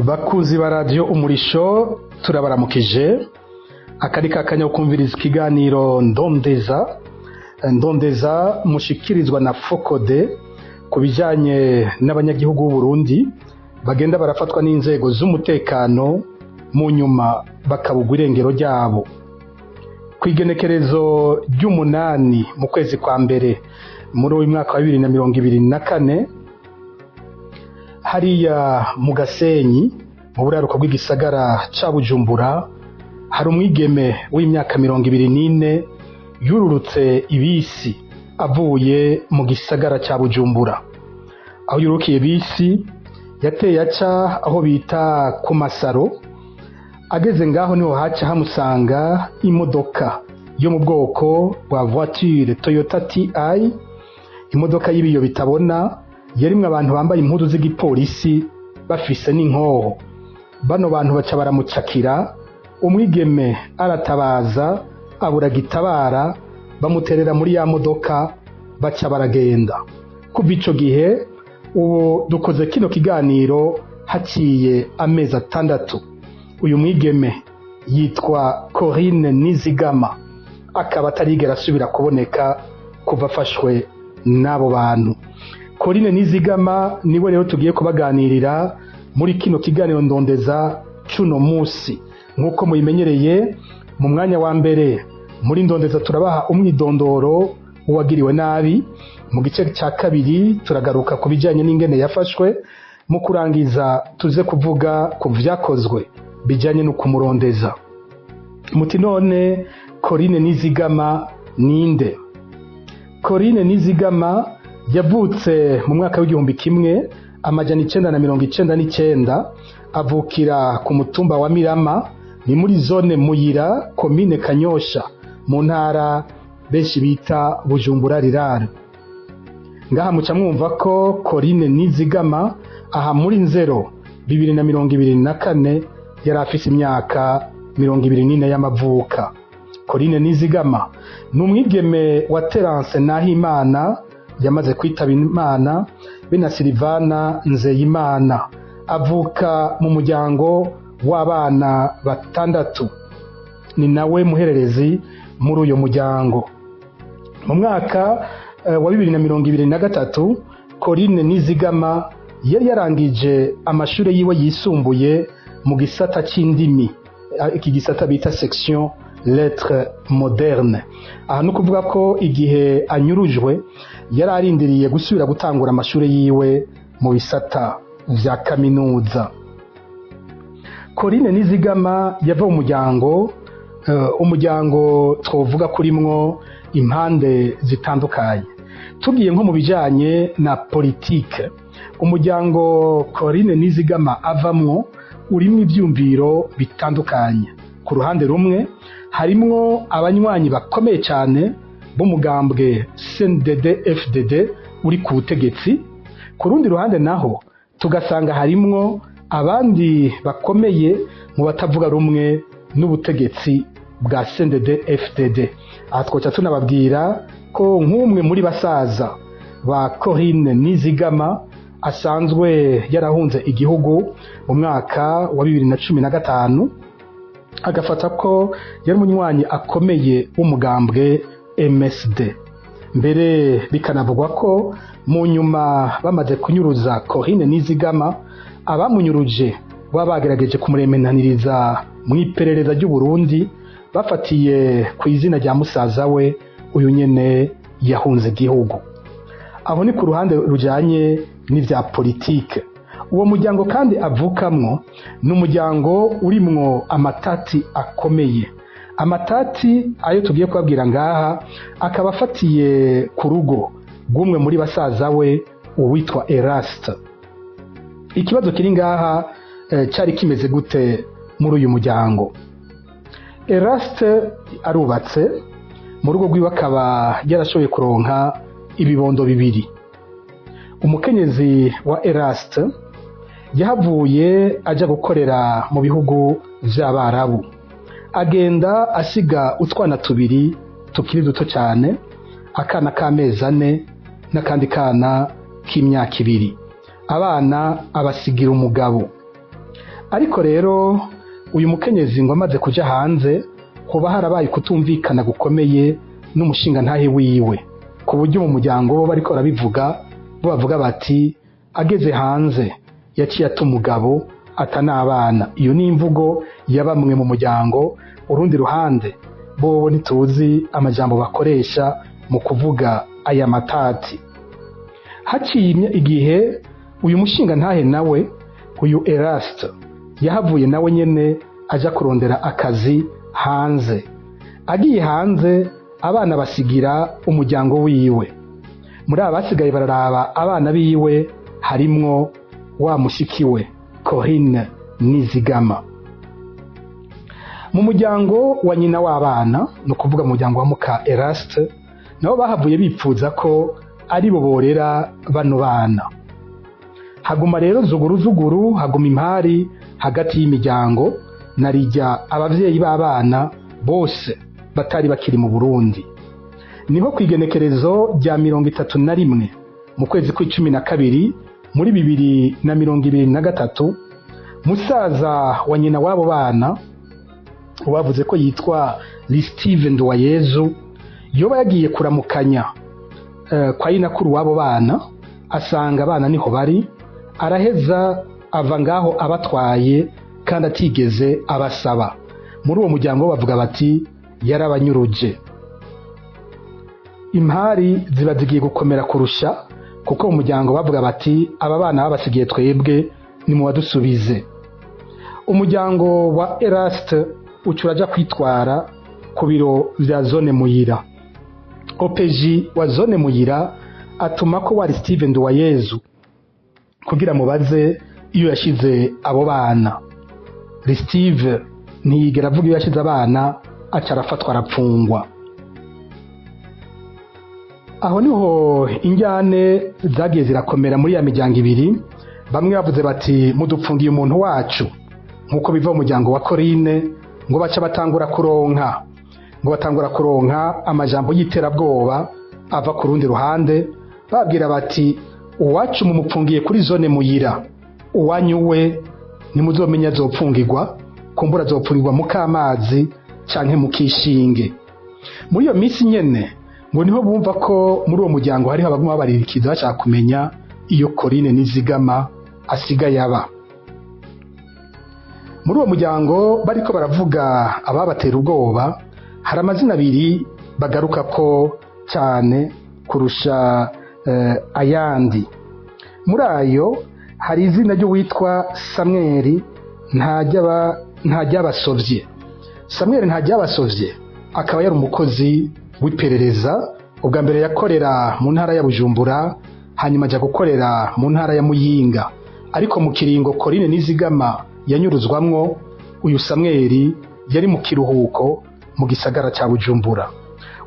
Bakunzi ba Radiyo Umurisho, turabaramukije. Akari kakanya kumviriza ikiganiro Ndondeza. Ndondeza mushikirizwa na FOCODE ku bijanye n'abanyagihugu b'u Burundi bagenda barafatwa n'inzego z'umutekano, mu nyuma bakabugwa irengero ryabo. Ku igenekerezo ry'umunani mu kwezi kwa mbere muri uyu mwaka wa 2024, hariya mu Gasenyi, mu buraruko bw'igisagara ca Bujumbura, hari umwigeme w'imyaka 24 yururutse ibisi avuye mu gisagara ca Bujumbura. Aho yurukiye bisi, yateye aca aho bita ku Masaro. Ageze ngaho niho haca hamusanga imodoka yo mu bwoko bwa voiture Toyota TI, imodoka y'ibiyo bitabona, yarimwo abantu bambaye impuzu z'igipolisi bafise n'inkoho. Bano bantu baca baramucakira. Umwigeme aratabaza, abura gitabara, bamuterera muri ya modoka, baca baragenda. Kuva ico gihe, ubu dukoze kino kiganiro haciye amezi 6, uyu mwigeme yitwa Corinne Nizigama akaba atarigera asubira kuboneka kuva afashwe n'abo bantu. Corinne Nizigama niwe rero tugiye kubaganirira muri kino kiganiro Ndondeza cuno musi. Nk'uko mubimenyereye, mu mwanya wa mbere muri Ndondeza turabaha umwidondoro w'uwagiriwe nabi. Mu gice cya kabiri turagaruka ku bijyanye n'ingene yafashwe. Mu kurangiza tuze kuvuga ku vyakozwe bijyanye no kumurondeza. Muti none Corinne Nizigama ninde? Corinne Nizigama yavutse mu mwaka w'1999, avukira ku mutumba wa Mirama, ni muri zone Muyira, komine Kanyosha, mu ntara benshi bita Bujumbura Rural. Ngaha muca mwumva ko Corinne Nizigama aha muri Nzero 2024 yari afise imyaka 24 y'amavuka. Corinne Nizigama ni umwigeme wa Terence Nahimana yamaze kwitaba Imana be na Silvana Nzeyimana. Avuka mu muryango w'abana batandatu, ni nawe muhererezi muri uyu muryango. Mu mwaka wa 2023, Corinne Nizigama yari yarangije amashuri yiwe yisumbuye mu gisata c'indimi, iki gisata bita section lettres moderne. Aha ni ukuvuga ko igihe anyurujwe yari arindiriye gusubira gutangura amashuri yiwe mu bisata vya kaminuza. Corinne Nizigama yava mu muryango, umuryango twovuga kurimwo impande zitandukanye. Tugiye nko mu bijanye na politike, umuryango Corinne Nizigama avamwo urimwo ivyumviro bitandukanye. Ku ruhande rumwe harimwo abanywanyi bakomeye cyane b'umugambwe CNDD FDD uri ku butegetsi. Ku rundi ruhande naho tugasanga harimwo abandi bakomeye mu batavuga rumwe n'ubutegetsi bwa CNDD FDD. Aha twoca tunababwira ko nk'umwe muri basaza ba Corinne Nizigama asanzwe yarahunze igihugu mu mwaka wa 2015, agafata ko yari umunywanyi akomeye w'umugambwe MSD. Mbere bikanavugwa ko mu nyuma bamaze kunyuruza Corinne Nizigama, abamunyuruje baba bagerageje kumuremenaniriza mu iperereza ry'u Burundi bafatiye ku izina rya musaza we uyu nyene yahunze igihugu. Aho ni ku ruhande rujanye n'ivya politike. Uwo muryango kandi avukamwo ni umuryango urimwo amatati akomeye. Amatati ayo tugiye kubabwira ngaha akaba afatiye ku rugo rw'umwe muri basaza we, uwitwa Eraste. Ikibazo kiri ngaha cyari kimeze gute muri uyu muryango? Eraste arubatse, mu rugo rwiwe akaba yarashoboye kuronka ibibondo bibiri. Umukenyezi wa Eraste yahavuye aja gukorera mu bihugu vy'Abarabu, agenda asiga utwana tubiri tukiri duto cyane, akana k'amezi 4 n'akandi kana k'imyaka 2. Abana abasigira umugabo. Ariko rero uyu mukenyezi ngo amaze kuja hanze, hoba harabaye kutumvikana gukomeye n'umushingantahe wiwe, ku buryo mu muryango bo bariko barabivuga, bo bavuga bati ageze hanze yaciye ata umugabo ata n'abana. Iyo ni imvugo ya bamwe mu muryango. Urundi ruhande bobo ntituzi amajambo bakoresha mu kuvuga aya matati. Haciye igihe uyu mushingantahe nawe, uyu Eraste, yahavuye nawe nyene aja kurondera akazi hanze. Agiye hanze, abana basigira umuryango wiwe. Muri aba basigaye bararaba abana biwe harimwo wa mushiki we Corinne Nizigama. Mu muryango wa nyina w'abana, ni ukuvuga mu muryango wa muka Eraste, nabo bahavuye bipfuza ko ari bo borera bano bana. Haguma rero zuguru zuguru, haguma impari hagati y'imiryango, narijya abavyeyi b'abana bose batari bakiri mu Burundi. Niho kwigenekerezo rya 31 mu kwezi kw'icumi na kabiri muri 2023, musaza wa nyina w'abo bana, bavuze ko yitwa Steve Nduwayezu, yoba yagiye kuramukanya kwa yinakuru w'abo bana, asanga abana niho bari, araheza ava ngaho abatwaye kandi atigeze abasaba. Muri uwo muryango bavuga bati yarabanyuruje. Impari ziba zigiye gukomera kurusha, kuko mu muryango bavuga bati aba bana babasigiye twebwe, nimubadusubize. Umuryango wa Eraste uca uraja kwitwara ku biro vya zone Muyira. OPJ wa zone Muyira atuma ko wari Steven Nduwayezu kugira mubaze iyo yashize abo bana. Steve ntiyigera avuga iyo yashize abana, aca arafatwa arapfungwa. Aho niho injyane zagiye zirakomera muri ya miryango ibiri. Bamwe bavuze bati mudupfungiye umuntu wacu, nkuko biva mu muryango wa Corinne, ngo baca batangura kuronka, ngo batangura kuronka amajambo y'iterabwoba ava ku rundi ruhande, babwira bati uwacu mumupfungiye kuri zone Muyira, uwanyu we ntimuzomenya azopfungirwa, kumbura azopfungirwa mu Kamazi canke mu Kishinge. Muri iyo minsi nyene ngo niho bumva ko muri uwo muryango hariho abaguma babaririkiza bashaka kumenya iyo Corinne Nizigama asigaye aba. Muri uwo muryango bariko baravuga ababatera ubwoba, hari amazina abiri bagaruka ko cyane kurusha ayandi. Muri ayo hari izina ry'uwitwa Samweli Ntajyabasovye. Samweli Ntajyabasovye akaba yari umukozi w'iperereza. Ubwa mbere yakorera mu ntara ya Bujumbura, hanyuma ajya gukorera mu ntara ya Muyinga. Ariko mu kiringo Corinne Nizigama yanyuruzwamwo, uyu Samweli yari mu kiruhuko mu gisagara ca Bujumbura.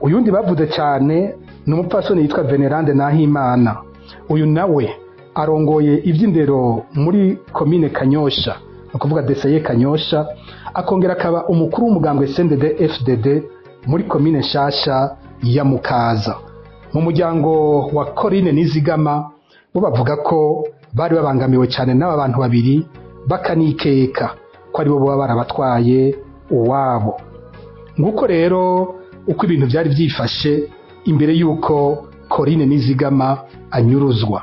Uyundi bavuze cyane ni umupfasoni yitwa Venerande Nahimana. Uyu nawe arongoye ivy'indero muri komine Kanyosha, ni ukuvuga DCE Kanyosha, akongera akaba umukuru w'umugambwe CNDD FDD muri komine nshasha ya Mukaza. Mu muryango wa Corinne Nizigama bo bavuga ko bari babangamiwe cyane n'aba bantu babiri, bakanikeka ko aribo baba barabatwaye uwabo. Nguko rero uko ibintu byari byifashe imbere y'uko Corinne Nizigama anyuruzwa.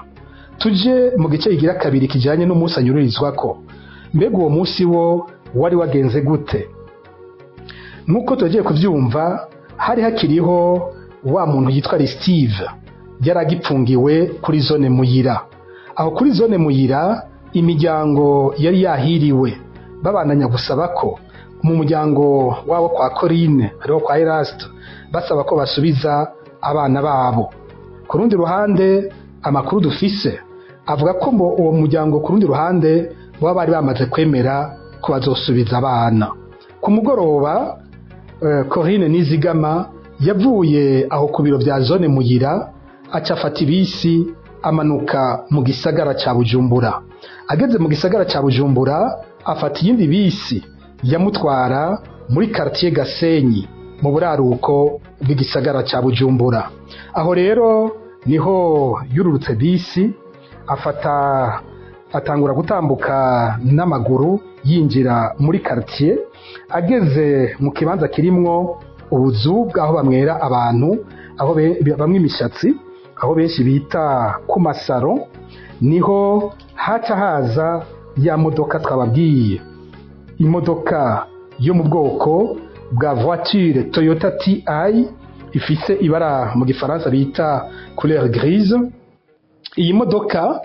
Tuje mu gice kigira kabiri kijanye n'umunsi anyururizwako. Mbega uwo munsi wo wari wagenze gute? Nkuko tugiye kuvyumva, hari hakiriho wa muntu yitwa Steve, yaragipfungiwe kuri zone Muyira. Aho kuri zone Muyira imiryango yari yahiriwe, babandanya gusaba ko mu muryango wabo kwa Corinne ariho kwa Eraste, basaba ko basubiza abana babo. Ku rundi ruhande amakuru dufise avuga ko mbo uwo muryango ku rundi ruhande baba bari bamaze kwemera ko bazosubiza abana. Ku mugoroba Corinne Nizigama yavuye aho ku biro vya zone Muyira, aca afata ibisi amanuka mu gisagara ca Bujumbura. Ageze mu gisagara ca Bujumbura afata iyindi bisi yamutwara muri quartier Gasenyi mu buraruko bw'igisagara ca Bujumbura. Aho rero niho yururutse bisi, afata Atangura gutambuka n'amaguru yinjira muri quartier. Ageze mu kibanza kirimwo ubuzu bw'aho bamwera abantu, aho bamwe imishatsi, aho benshi bita ku masaro, niho haca haza ya modoka twababwiye, imodoka yo mu bwoko bwa voiture Toyota TI ifise ibara mu gifaransa bita couleur grise. Iyi modoka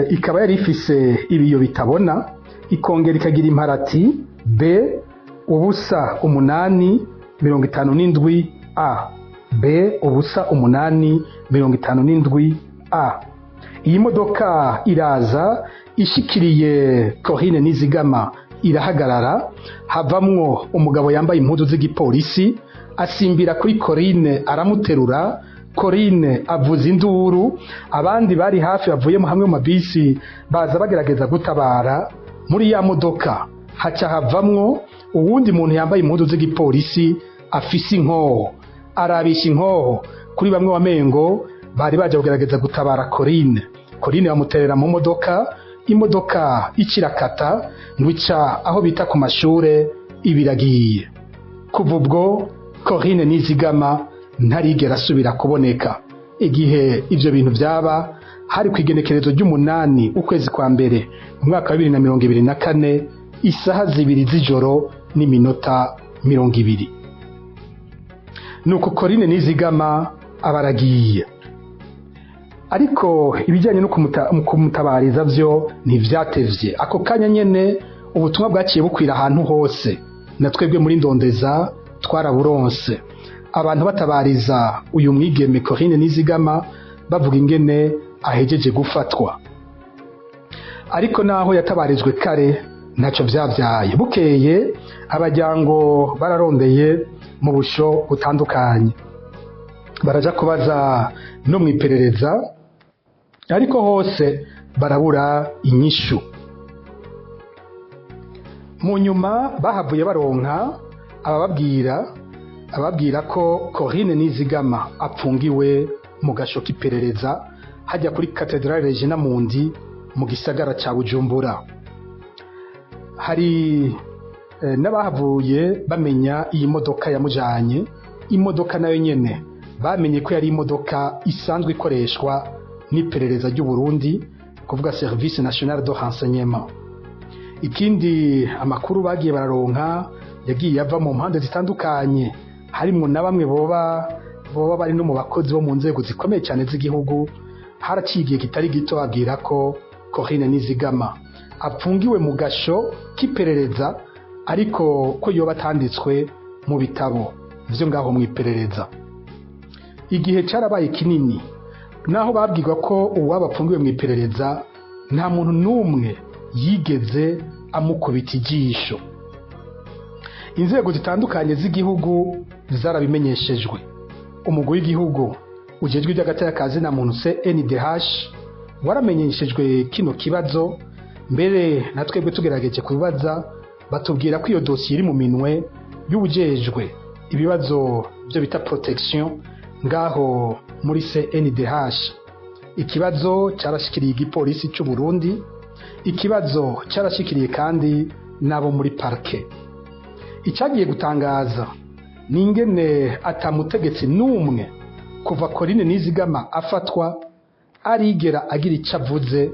ikaba yari ifise ibiyo bitabona, ikongera ikagira imparati B 0857 A, B 0857 A. Iyi modoka iraza ishikiriye Corine Nizigama, irahagarara, havamwo umugabo yambaye impuzu z'igipolisi, asimbira kuri Corine aramuterura. Corine avuza induru, abandi bari hafi bavuyemo hamwe mu mabisi baza bagerageza gutabara. Muri ya modoka haca havamwo uwundi muntu yambaye impuzu z'igipolisi afise inkoho, arabisha inkoho kuri bamwe wamengo bari baje kugerageza gutabara Corine. Corine bamuterera mu modoka, imodoka ikirakata ngo ica aho bita ku mashure, ibiragiye. Kuva ubwo Corine Nizigama ntarigera asubira kuboneka. Igihe ivyo bintu vyaba hari ku igenekerezo ry'umunani ukwezi kwa mbere mu mwaka wa 2024, isaha 2 z'ijoro n'iminota 20. Nuko Corine Nizigama abaragiye, ariko ibijyanye no kumutabariza vyo ntivyatevye. Ako kanya nyene ubutumwa bwaciye bukwira ahantu hose, na twebwe muri Ndondeza twaraburonse, abantu batabariza uyu mwigeme Corine Nizigama, bavuga ingene ahejeje gufatwa. Ariko naho yatabarijwe kare, ntacyo vyavyaye. Bukeye abajyango bararondeye mu busho butandukanye, baraja kubaza no mu iperereza, ariko hose barabura inyishu. Mu nyuma bahavuye baronka ababwira ko Corine Nizigama apfungiwe mu gasho k'iperereza hajya kuri Cathédrale Regina Mundi mu gisagara ca Bujumbura. Hari n'abahavuye bamenya iyi modoka yamujanye. Imodoka nayo nyene bamenye ko yari imodoka isanzwe ikoreshwa n'iperereza ry'u Burundi, kuvuga Service National de Renseignement. Ikindi, amakuru bagiye bararonka yagiye ava mu mpande zitandukanye, harimwo na bamwe boba bari no mu bakozi bo mu nzego zikomeye cyane z'igihugu. Haraciye igihe kitari gito babwira ko Corine Nizigama apfungiwe mu gasho k'iperereza, ariko ko yoba atanditswe mu bitabo vyo ngaho mu iperereza. Igihe carabaye kinini, naho babwirwa ko uwaba apfungiwe mu iperereza, nta muntu n'umwe yigeze amukubita ijisho. Inzego zitandukanye z'igihugu zarabimenyeshejwe. Umugwi w'igihugu ujejwe iby'agateka ka zina muntu CNDH waramenyeshejwe kino kibazo. Mbere na twebwe tugerageje kubibaza, batubwira ko iyo dosiye iri mu minwe y'ubujejwe ibibazo byo bita protection ngaho muri CNDH. Ikibazo cyarashikiriye igipolisi cy'u Burundi, ikibazo cyarashikiriye kandi n'abo muri parquet. Icyagiye gutangaza ni ingene atamutegetsi n'umwe kuva Corine Nizigama afatwa arigera agira icyo avuze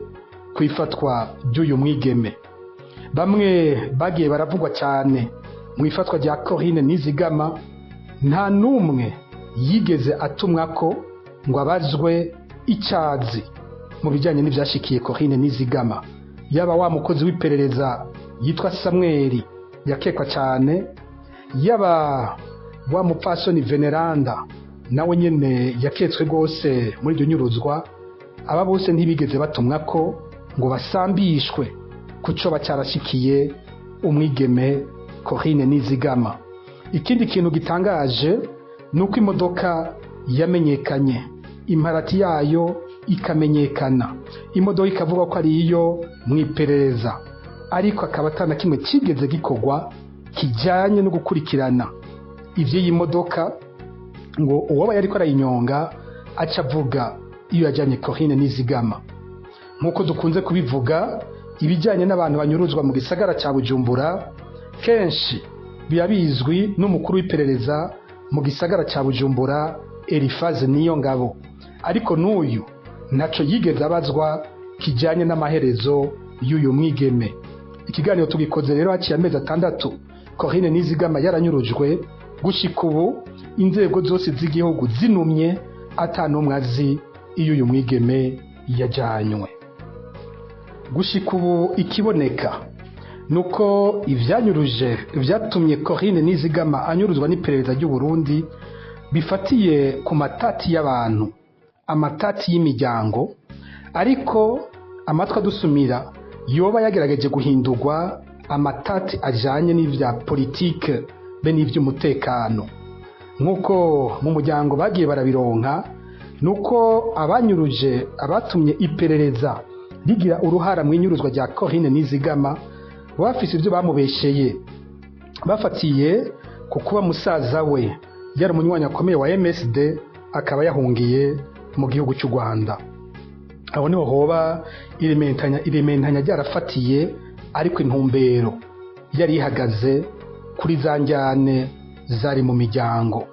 ku ifatwa ry'uyu mwigeme. Bamwe bagiye baravugwa cyane mu ifatwa rya Corine Nizigama, nta n'umwe yigeze atumwa ko ngo abazwe icyazi mu bijyanye n'ibyashikiye Corine Nizigama, yaba wa mukozi w'iperereza yitwa Samweli yakekwa cyane, yaba wa mupfasoni Veneranda nawe nyene yaketswe rwose muri iryo nyuruzwa. Aba bose ntibigeze batumwa ko ngo basambishwe ku co bacarashikiye umwigeme Corine Nizigama. Ikindi kintu gitangaje ni uko imodoka yamenyekanye, imparati yayo ikamenyekana, imodoka ikavuga ko ari iyo mu iperereza, ariko akaba atana kimwe kigeze gikorwa kijyanye no gukurikirana ivy'iyi modoka, ngo uwoba yariko arayinyonga aca avuga iyo yajyanye Corine Nizigama. Nk'uko dukunze kubivuga, ibijyanye n'abantu banyuruzwa mu gisagara cya Bujumbura kenshi biba bizwi n'umukuru w'iperereza mu gisagara cya Bujumbura, Elifaze Niyongabo, ariko n'uyu ntaco yigeze abazwa kijyanye n'amaherezo y'uyu mwigeme. Ikiganiro tugikoze rero haciye amezi 6 Corinne Nizigama yaranyurujwe. Gushika ubu inzego zose z'igihugu zinumye, ata n'umwe azi iyo uyu mwigeme yajanywe. Gushika ubu ikiboneka nuko ivyanyuruje, ivyatumye Corinne Nizigama anyuruzwa n'iperereza ry'u Burundi bifatiye ku matati y'abantu, amatati y'imiryango, ariko amatwi adusumira yoba yagerageje guhindurwa amatati ajanye n'ivya politike be n'ivy'umutekano. Nk'uko mu muryango bagiye barabironka, nuko abanyuruje, abatumye iperereza rigira uruhara mu inyuruzwa rya Corinne Nizigama, bafise ibyo bamubesheye bafatiye ku kuba musaza we yari umunywanyi akomeye wa MSD, akaba yahungiye mu gihugu cy'u Rwanda. Aho niho hoba irementanya ryarafatiye, ariko intumbero yari ihagaze kuri za njyane zari mu miryango.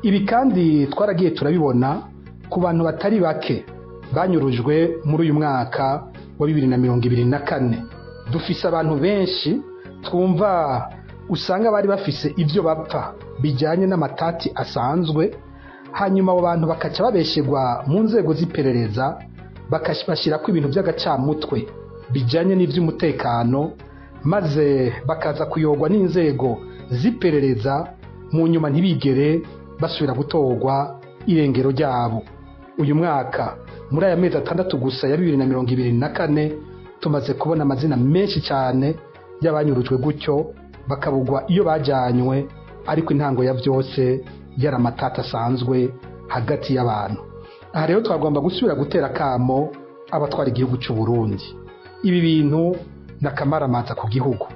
Ibi kandi twaragiye turabibona ku bantu batari bake banyurujwe muri uyu mwaka wa 2024. Dufise abantu benshi twumva usanga bari bafise ibyo bapfa bijyanye n'amatati asanzwe, hanyuma abo bantu bakaca babeshegwa mu nzego z'iperereza, bakabashyira ko ibintu by'agacamutwe bijyanye n'iby'umutekano, maze bakaza kuyogwa n'inzego z'iperereza, mu nyuma ntibigere basubira gutorwa irengero ryabo. Uyu mwaka muri aya mezi 6 gusa ya 2024 tumaze kubona amazina menshi cyane y'abanyurujwe gutyo, bakabugwa iyo bajyanywe, ariko intango ya byose yari amatati asanzwe hagati y'abantu. Aha rero twagomba gusubira gutera akamo abatwara igihugu cy'u Burundi. Ibi bintu n'akamaramaza ku gihugu.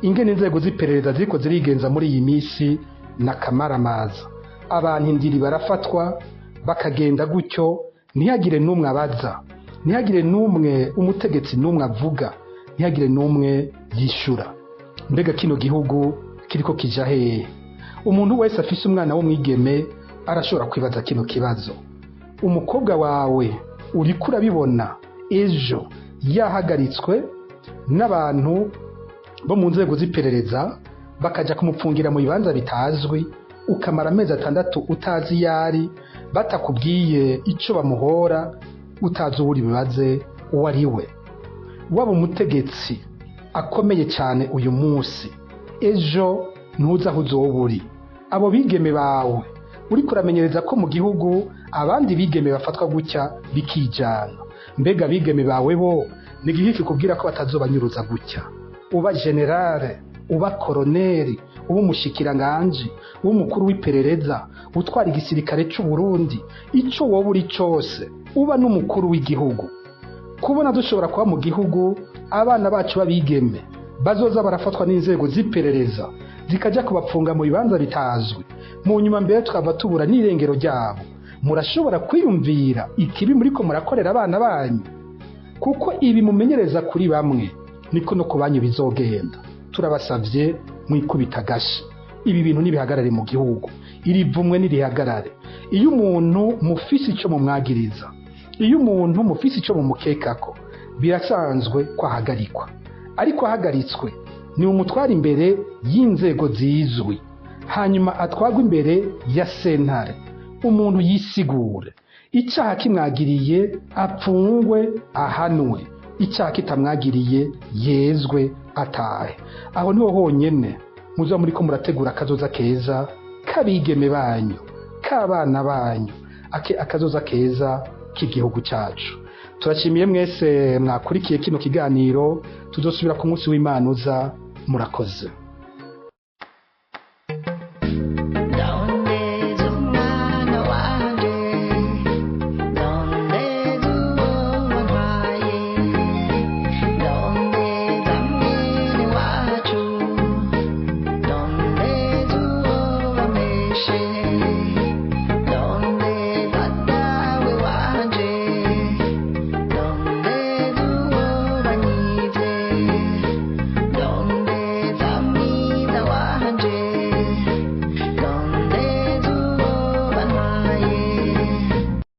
Ingene inzego z'iperereza ziriko zirigenza muri iyi minsi n'akamaramaza. Abantu indiri barafatwa bakagenda gutyo, ntihagire n'umwe abaza, ntihagire n'umwe umutegetsi n'umwe avuga, ntihagire n'umwe yishura. Mbega kino gihugu kiriko kija hehe? Umuntu wese afise umwana w'umwigeme arashobora kwibaza kino kibazo. Umukobwa wawe uriko urabibona ejo yahagaritswe n'abantu bo mu nzego z'iperereza, bakaja kumupfungira mu bibanza bitazwi, ukamara amezi 6 utazi yari, batakubwiye ico bamuhora, utazi uwuri bibaze uwo ari we. Waba umutegetsi akomeye cyane uyu munsi, ejo ntuzi aho uzoba uri. Abo bigeme bawe uriko uramenyereza ko mu gihugu abandi bigeme bafatwa gutya bikijana, mbega bigeme bawe bo ni igihe kikubwira ko batazobanyuruza gutya? Uba generale, uba koroneri, uba umushikiranganje, uba umukuru w'iperereza, utwara igisirikare cy'u Burundi, ico wowe uri cose, uba n'umukuru w'igihugu. Kubona dushobora kuba mu gihugu abana bacu babigeme bazoza barafatwa n'inzego z'iperereza zikajya kubapfunga mu bibanza bitazwi, mu nyuma mbere tukava tubura n'irengero ryabo, murashobora kwiyumvira ikibi muriko murakorera abana banyu? Kuko ibi mumenyereza kuri bamwe niko no ku banyu bizogenda. Turabasavye mwikubita agashi, ibi bintu nibihagarare mu gihugu, iri vumwe nirihagarare. Iyo umuntu mufise ico mumwagiriza, iyo umuntu mufise ico mumukekako, birasanzwe ko ahagarikwa, ariko ahagaritswe ni umutwara imbere y'inzego zizwi, hanyuma atwagwa imbere ya sentare, umuntu yisigure icyaha kimwagiriye apfungwe ahanwe, icyaha kitamwagiriye yezwe atahe. Aho niho honyene muza muriko murategura akazoza keza k'abigeme banyu, k'abana banyu, akazoza keza k'igihugu cyacu. Turashimiye mwese mwakurikiye kino kiganiro, tuzosubira ku munsi w'Imana uza. Murakoze.